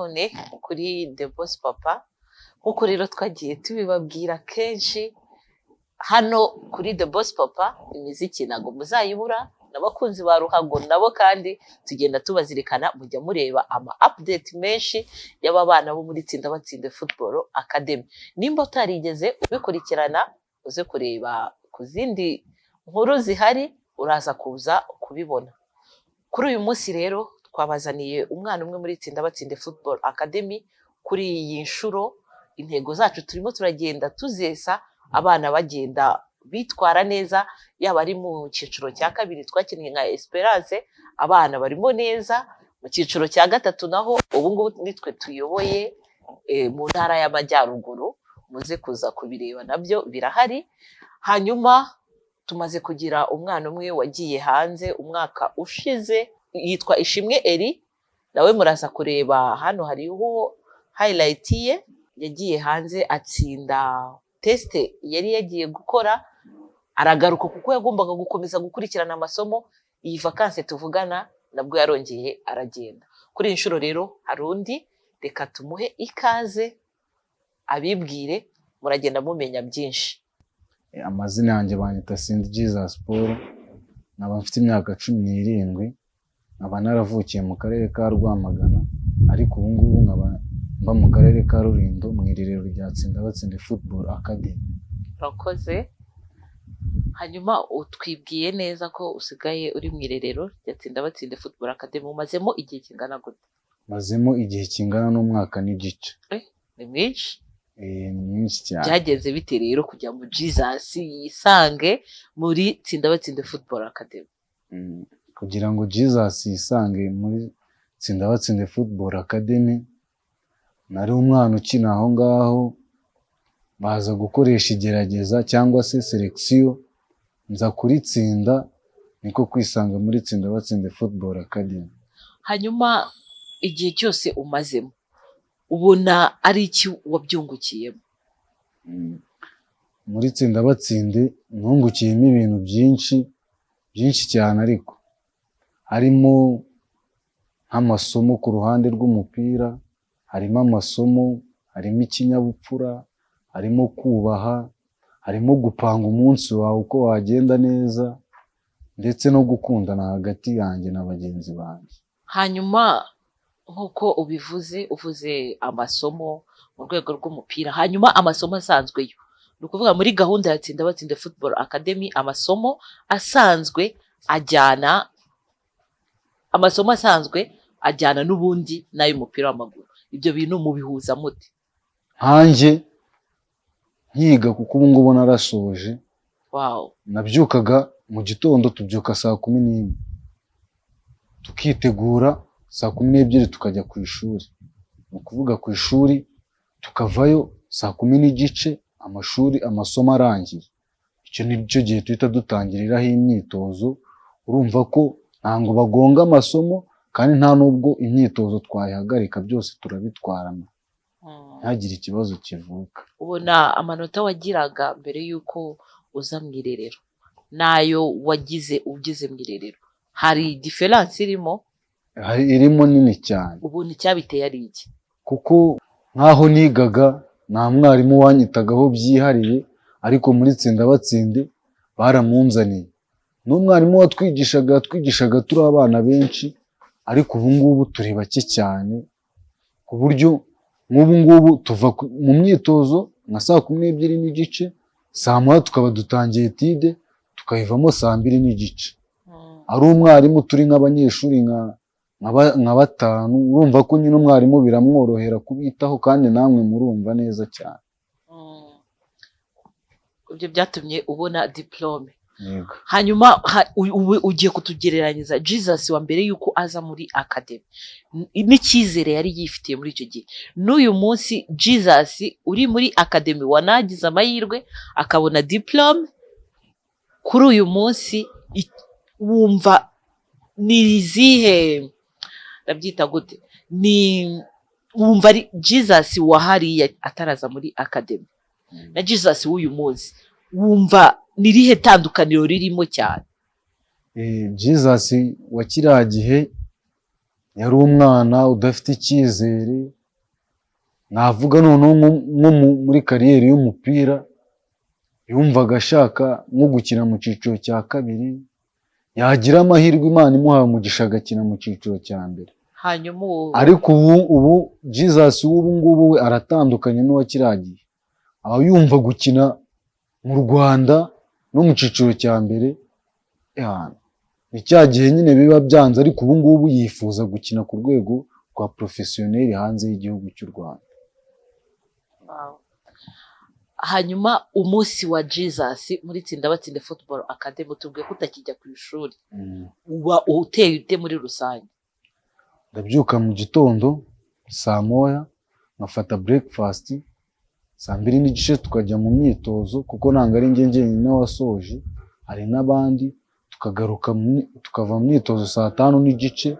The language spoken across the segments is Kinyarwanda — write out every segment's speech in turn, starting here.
Nanone kuri The Boss Papa. Nk'uko rero twagiye tubibabwira kenshi hano kuri The Boss Papa, imiziki ntabwo muzayibura, n'abakunzi ba ruhago nabo kandi tugenda tubazirikana. Mujya mureba ama update menshi y'aba bana bo muri Tsinda Batsinde Football Academy. Nimba utarigeze ubikurikirana, uze kureba ku zindi nkuru zihari, uraza kuza kubibona. Kuri uyu munsi rero twabazaniye umwana umwe muri Tsinda Batsinde Football Academy. Kuri iyi nshuro intego zacu turimo turagenda tuzesa, abana bagenda bitwara neza, yaba ari mu cyiciro cya kabiri twakinnye nka Esperance, abana barimo neza. Mu cyiciro cya gatatu naho ubu ngubu nitwe tuyoboye mu Ntara y'Amajyaruguru, muze kuza kubireba, nabyo birahari. Hanyuma tumaze kugira umwana umwe wagiye hanze umwaka ushize, yitwa Ishimwe Eri, nawe muraza kureba hano hariho highlight ye. Yagiye hanze atsinda test yari yagiye gukora, aragaruka kuko yagombaga gukomeza gukurikirana amasomo. Iyi vacances tuvugana nabwo yarongeye aragenda. Kuri iyi nshuro rero hari undi, reka tumuhe ikaze abibwire, muragenda mumenya byinshi. Amazina yanjye banyita Sinzi Jesus Paul, nkaba mfite imyaka 17, nkaba naravukiye mu karere ka Rwamagana, ariko ubu ngubu nkaba mba mu karere ka Rulindo, mu irerero rya Tsinda Batsinde Football Academy. Urakoze. Hanyuma utwibwiye neza ko usigaye uri mu irerero rya Tsinda Batsinde Football Academy. Umazemo igihe kingana gute? Mazemo igihe kingana n'umwaka n'igice. Ni mwinshi. Ni mwinshi cyane. Byagenze bite rero kugira ngo Jesus yisange muri Tsinda Batsinde Football Academy? Kugira ngo Jesus yisange muri Tsinda Batsinde Football Academy, nari umwana ukina aho ngaho, baza gukoresha igerageza cyangwa se sélection, nza kuritsinda, niko kwisanga muri Tsinda Batsinde Football Academy. Hanyuma igihe cyose umazemo, ubona ari iki wabyungukiyemo? Muri Tsinda Batsinde nungukiyemo ibintu byinshi byinshi cyane, ariko harimo nk'amasomo ku ruhande rw'umupira, harimo amasomo, harimo ikinyabupfura, harimo kubaha, harimo gupanga umunsi wawe uko wagenda neza, ndetse no gukundana hagati yanjye na bagenzi banjye. Hanyuma nk'uko ubivuze, uvuze amasomo mu rwego rw'umupira, hanyuma amasomo asanzwe yo, ni ukuvuga muri gahunda ya Tsinda Batsinde Football Academy, amasomo asanzwe ajyana n'ubundi n'ay'umupira w'amaguru. Ibyo bintu mubihuza mute? Nkanjye nkiga, kuko ubu ngubu narasoje, nabyukaga mu gitondo, tubyuka saa 11, tukitegura, saa 12 tukajya ku ishuri. Ni ukuvuga ku ishuri tukavayo saa 10:30, amashuri amasomo arangiye. Icyo ni cyo gihe duhita dutangiriraho imyitozo. Urumva ko ntabwo bagonga amasomo, kandi nta n'ubwo imyitozo twayihagarika, byose turabitwarana, ntihagire ikibazo kivuka. Ubona amanota wagiraga mbere y'uko uza mu irerero n'ayo wagize ugeze mu irerero, hari différence irimo? Hari, irimo nini cyane. Ubona icyabiteye ari iki? Kuko nk'aho nigaga nta mwarimu wanyitagaho byihariye, ariko muri Tsinda Batsinde baramunzaniye. N'umwarimu watwigishaga, yatwigishaga turi abana benshi, ariko ubu ngubu turi bake cyane, ku buryo nk'ubu ngubu tuva mu myitozo nka saa 12:30, saa 1 tukaba dutangiye étude, tukayivamo saa 2:30. Ari umwarimu, turi nk'abanyeshuri nka batanu. Urumva ko nyine umwarimu biramworohera kubitaho, kandi namwe murumva neza cyane. Ibyo byatumye ubona diplôme? Yego. Hanyuma ubu ugiye kutugereranyiriza Jesus wa mbere y'uko aza muri academy n'icyizere yari yifitiye muri icyo gihe, n'uyu munsi Jesus uri muri academy wanagize amahirwe akabona diplôme. Kuri uyu munsi wumva ni izihe, ndabyita gute, ni wumva ari Jesus wa hariya ataraza muri academy na Jesus w'uyu munsi, wumva ni irihe tandukaniro ririmo cyane? Jesus wa kiriya gihe yari umwana udafite icyizere. Navuga noneho nko muri carrière y'umupira, yumvaga ashaka nko gukina mu cyiciro cya kabiri, yagira amahirwe Imana imuhaye umugisha agakina mu cyiciro cya mbere. Hanyuma ubu? Ariko ubu Jesus w'ubu ngubu we aratandukanye n'uwa kiriya gihe. Aba yumva gukina mu Rwanda no mu cyiciro cya mbere, ni cya gihe nyine biba byanze, ariko ubu ngubu yifuza gukina ku rwego rwa professionnel hanze y'igihugu cy'u Rwanda. Wow. Hanyuma umunsi wa Jesus muri Tsinda Batsinde Football Academy, tubwiye ko utakijya ku ishuri, uba uteye ute muri rusange? Ndabyuka mu gitondo saa 1, nkafata breakfast, saa 2:30 tukajya mu myitozo, kuko ntabwo ari njye njyenyine wasoje, hari n'abandi. Tukagaruka tukava mu myitozo saa 5:30,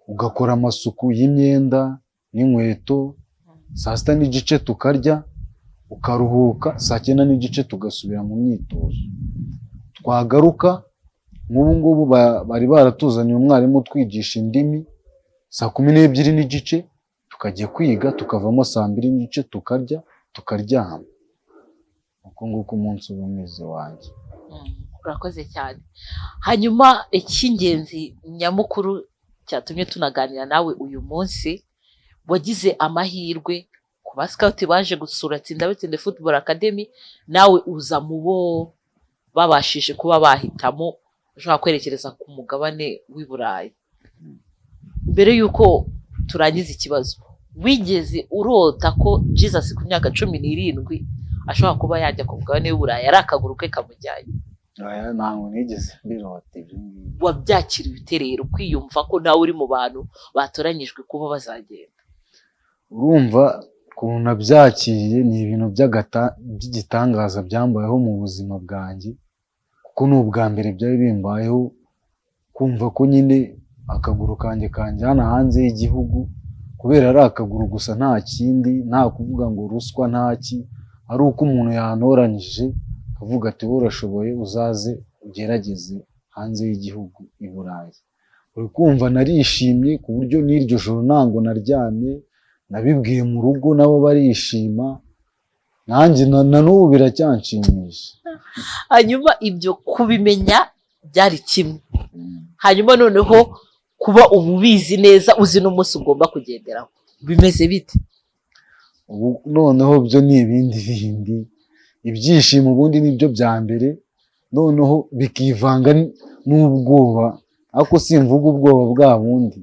ugakora amasuku y'imyenda n'inkweto, saa 6:30 tukarya, ukaruhuka, saa 9:30 tugasubira mu myitozo. Twagaruka, nk'ubu ngubu bari baratuzaniye umwarimu utwigisha indimi, saa 12:30 tukajya kwiga, tukavamo saa 2:30, tukarya, tukaryama. Uko nguko umunsi uba umeze wanjye. Urakoze cyane. Hanyuma icy'ingenzi nyamukuru cyatumye tunaganira nawe uyu munsi, wagize amahirwe ku ba scout baje gusura Tsinda Batsinde Football Academy, nawe uza mu bo babashije kuba bahitamo ushobora kwerekereza ku mugabane w'i Burayi. Mbere y'uko turangiza ikibazo, wigeze urota ko Jesus ku myaka 17 ashobora kuba yajya ku mugabane w'i Burayi ari akaguru ke kamujyanye? Oya, ntabwo nigeze mbirota ibyo ngibyo. Wabyakiriye ute rero kwiyumva ko nawe uri mu bantu batoranyijwe kuba bazagenda? Urumva ukuntu nabyakiriye, ni ibintu by'igitangaza byambayeho mu buzima bwanjye, kuko ni ubwa mbere byari bimbayeho kumva ko nyine akaguru kanjye kanjyana hanze y'igihugu, kubera ari akaguru gusa, nta kindi, nta kuvuga ngo ruswa, ntaki, ari uko umuntu yantoranyije akavuga ati: "Wowe urashoboye, uzaze ugerageze hanze y'igihugu i Burayi." Uri kumva narishimye ku buryo n'iryo joro ntabwo naryamye. Nabibwiye mu rugo nabo barishima, nanjye na n'ubu biracyanshimisha. Hanyuma ibyo kubimenya byari kimwe, hanyuma noneho kuba uba ubizi neza, uzi n'umunsi ugomba kugenderaho, bimeze bite? Ubu noneho byo ni ibindi bindi. Ibyishimo ubundi nibyo bya mbere, noneho bikivanga n'ubwoba, ariko simvuga ubwoba bwa bundi,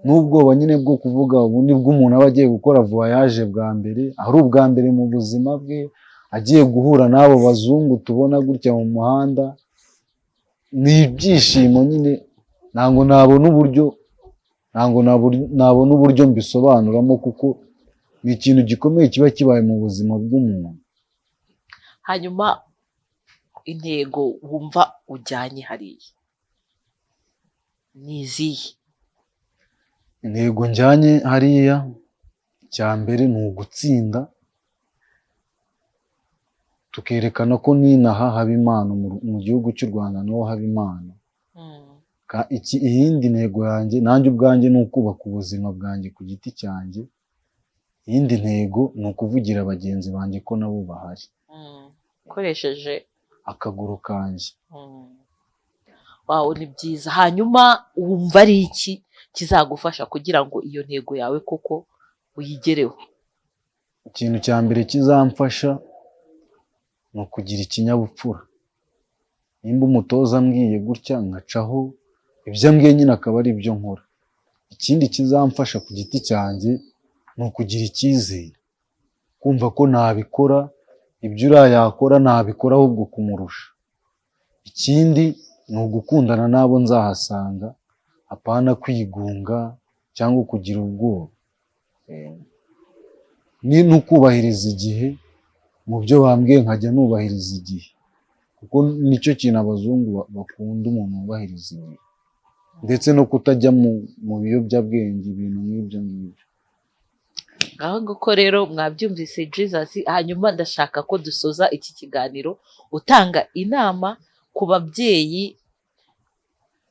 n'ubwoba nyine bwo kuvuga ubundi bw'umuntu aba agiye gukora voyage bwa mbere, ari ubwa mbere mu buzima bwe, agiye guhura n'abo bazungu tubona gutya mu muhanda. Ni ibyishimo nyine, ntabwo nabona uburyo mbisobanuramo, kuko ni ikintu gikomeye kiba kibaye mu buzima bw'umuntu. Hanyuma intego wumva ujyanye hariya ni izihe? Intego njyanye hariya, icya mbere ni ugutsinda, tukerekana ko n'inaha haba impano, mu gihugu cy'u Rwanda naho haba impano. Iyindi ntego yanjye nanjye ubwanjye ni ukubaka ubuzima bwanjye ku giti cyanjye. Iyindi ntego ni ukuvugira bagenzi banjye ko nabo bahari. Ukoresheje akaguru kanjye. Wawe, ni byiza. Hanyuma wumva ari iki kizagufasha kugira ngo iyo ntego yawe koko uyigereho? Ikintu cya mbere kizamfasha ni ukugira ikinyabupfura. Nimba umutoza ambwiye gutya, nkacaho ibyo ambwiye nyine, akaba ari byo nkora. Ikindi kizamfasha ku giti cyanjye ni ukugira icyizere, kumva ko nabikora, ibyo uriya yakora nabikora ahubwo kumurusha. Ikindi ni ugukundana n'abo nzahasanga, apana kwigunga cyangwa kugira ubwoba. Ni no kubahiriza igihe mu byo bambwiye, nkajya nubahiriza igihe, kuko nicyo kintu abazungu bakunda, umuntu wubahiriza igihe, ndetse no kutajya mu biyobyabwenge, ibintu nk'ibyo ngibyo. Ngaho nguko rero mwabyumvise Jesus. Hanyuma ndashaka ko dusoza iki kiganiro utanga inama ku babyeyi.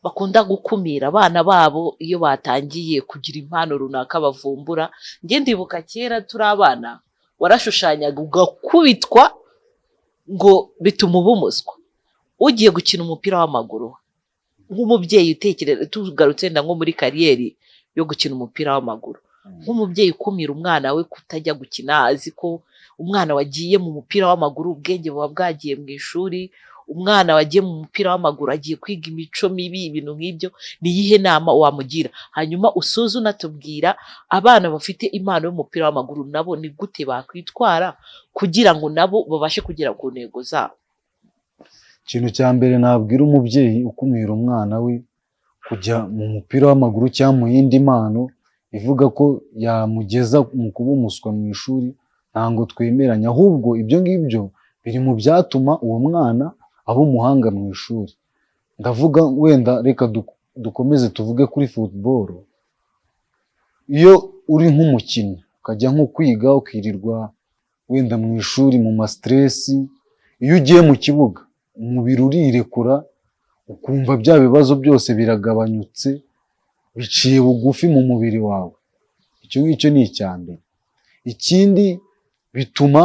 Bakunda gukumira abana babo iyo batangiye kugira impano runaka bavumbura. Njye ndibuka kera turi abana, warashushanyaga ugakubitwa ngo bituma uba umuswa. Ugiye gukina umupira w'amaguru, nk'umubyeyi utekereza, tugarutse wenda nko muri career yo gukina umupira w'amaguru, nk'umubyeyi ukumira umwana we kutajya gukina, azi ko umwana wagiye mu mupira w'amaguru ubwenge buba bwagiye mu ishuri, umwana wagiye mu mupira w'amaguru agiye kwiga imico mibi, ibintu nk'ibyo, ni iyihe nama wamugira? Hanyuma usoze unatubwira abana bafite impano y'umupira w'amaguru nabo ni gute bakwitwara kugira ngo nabo babashe kugera ku ntego zabo. Ikintu cya mbere nabwira umubyeyi ukumira umwana we kujya mu mupira w'amaguru cyangwa mu yindi mpano ivuga ko yamugeza mu kuba umuswa mu ishuri, ntabwo twemeranya. Ahubwo ibyo ngibyo biri mu byatuma uwo mwana aba umuhanga mu ishuri. Ndavuga wenda reka dukomeze tuvuge kuri football. Iyo uri nk'umukinnyi ukajya nko kwiga, ukirirwa wenda mu ishuri mu ma stress, iyo ugiye mu kibuga umubiri urirekura, ukumva bya bibazo byose biragabanyutse, biciye bugufi mu mubiri wawe. Icyo ngicyo ni icya mbere. Ikindi, bituma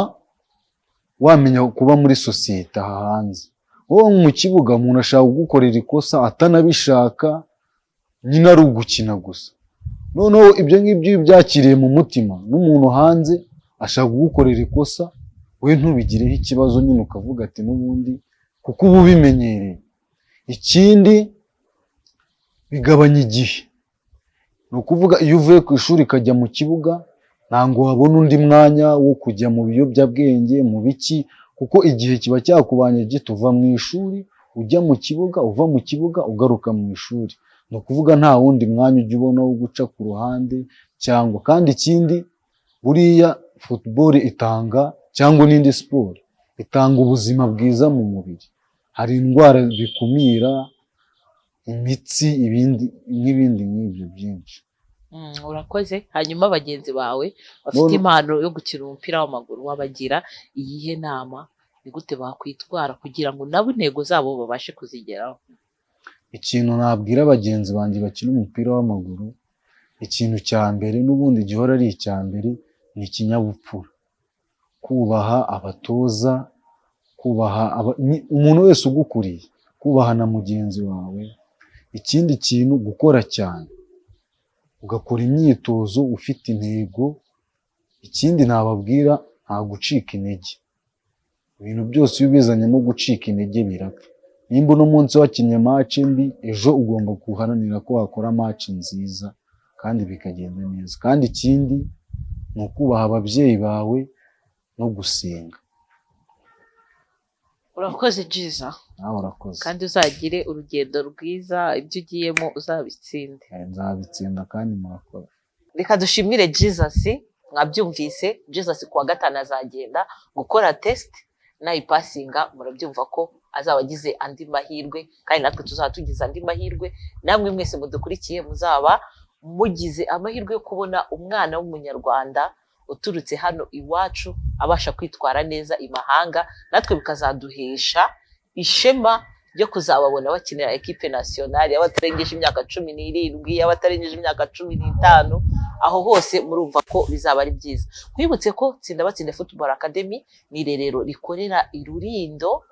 wamenya kuba muri sosiyete aha hanze. Wowe mu kibuga umuntu ashaka kugukorera ikosa atanabishaka, nyine ari ugukina gusa. Noneho ibyo ngibyo iyo ubyakiriye mu mutima, n'umuntu hanze ashaka kugukorera ikosa, we ntubigireho ikibazo nyine, ukavuga ati n'ubundi kuko uba ubimenyereye. Ikindi, bigabanya igihe. Ni ukuvuga iyo uvuye ku ishuri ukajya mu kibuga, ntabwo wabona undi mwanya wo kujya mu biyobyabwenge, mu biki, kuko igihe kiba cyakubanye gito. Uva mu ishuri ujya mu kibuga, uva mu kibuga ugaruka mu ishuri. Ni ukuvuga nta wundi mwanya ujya ubona wo guca ku ruhande cyangwa. Kandi ikindi, buriya football itanga, cyangwa n'indi siporo itanga ubuzima bwiza mu mubiri. Hari indwara bikumira, imitsi, ibindi n'ibindi nk'ibyo byinshi. Urakoze. Hanyuma bagenzi bawe bafite impano yo gukina umupira w'amaguru wabagira iyihe nama? Ni gute bakwitwara kugira ngo nabo intego zabo babashe kuzigeraho? Ikintu nabwira bagenzi banjye bakina umupira w'amaguru, ikintu cya mbere n'ubundi gihora ari icya mbere ni ikinyabupfura, kubaha abatoza, kubaha umuntu wese ugukuriye, kubaha na mugenzi wawe. Ikindi kintu, gukora cyane, ugakora imyitozo ufite intego. Ikindi nababwira, nta gucika intege. Ibintu byose iyo ubizanyemo gucika intege birapfa. Nimba uno munsi wakinnye match mbi, ejo ugomba guharanira ko wakora match nziza kandi bikagenda neza. Kandi ikindi ni ukubaha ababyeyi bawe no gusenga. Urakoze, Jiza. Nawe urakoze. Kandi uzagire urugendo rwiza, ibyo ugiyemo uzabitsinde. Nzabitsinda kandi murakoze. Reka dushimire Jesus. Mwabyumvise, Jesus kuwa gatanu azagenda gukora test, nayipasinga murabyumva ko azaba agize andi mahirwe, kandi natwe tuzaba tugize andi mahirwe. Namwe mwese mudukurikiye muzaba mugize amahirwe yo kubona umwana w'Umunyarwanda uturutse hano iwacu abasha kwitwara neza i mahanga, natwe bikazaduhesha ishema ryo kuzababona bakinira équipe nationale y'abatarengeje imyaka 17, y'abatarengeje imyaka 15. Aho hose murumva ko bizaba ari byiza. Nkwibutse ko Tsinda Batsinde Football Academy ni irerero rikorera i Rurindo,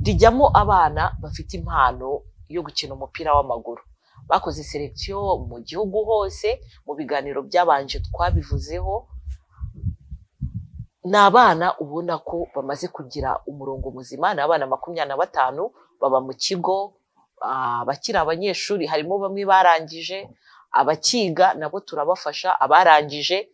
rijyamo abana bafite impano yo gukina umupira w'amaguru. Bakoze sélection mu gihugu hose, mu biganiro byabanje twabivuzeho. Ni abana ubona ko bamaze kugira umurongo muzima. Ni abana 25 baba mu kigo, bakiri abanyeshuri. Harimo bamwe barangije, abakiga nabo turabafasha. Abarangije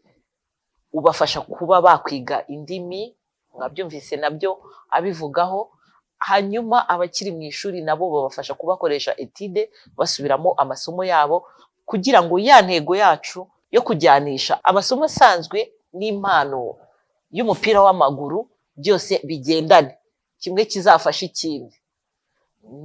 ubafasha kuba bakwiga indimi, mwabyumvise nabyo abivugaho. Hanyuma abakiri mu ishuri nabo babafasha kubakoresha étude, basubiramo amasomo yabo, kugira ngo ya ntego yacu yo kujyanisha amasomo asanzwe n'impano y'umupira w'amaguru byose bigendane, kimwe kizafasha ikindi.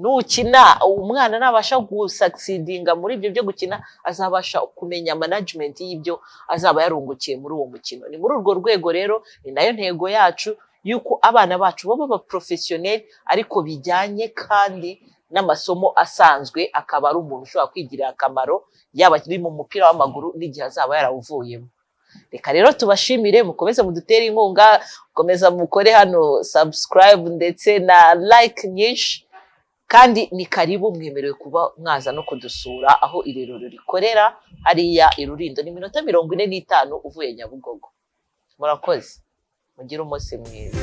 Nukina, umwana nabasha gusucceedinga muri ibyo byo gukina, azabasha kumenya management y'ibyo azaba yarungukiye muri uwo mukino. Ni muri urwo rwego rero, ni nayo ntego yacu y'uko abana bacu baba abaprofessionnel, ariko bijyanye kandi n'amasomo asanzwe, akaba ari umuntu ushobora kwigirira akamaro, yaba ari mu mupira w'amaguru n'igihe azaba yarawuvuyemo. Reka rero tubashimire, mukomeze mudutere inkunga, mukomeza mukore hano subscribe ndetse na like nyinshi. Kandi ni karibu, mwemerewe kuba mwaza no kudusura aho irerero rikorera hariya i Rurindo, ni iminota 45 uvuye Nyabugogo. Murakoze, mugire umunsi mwiza.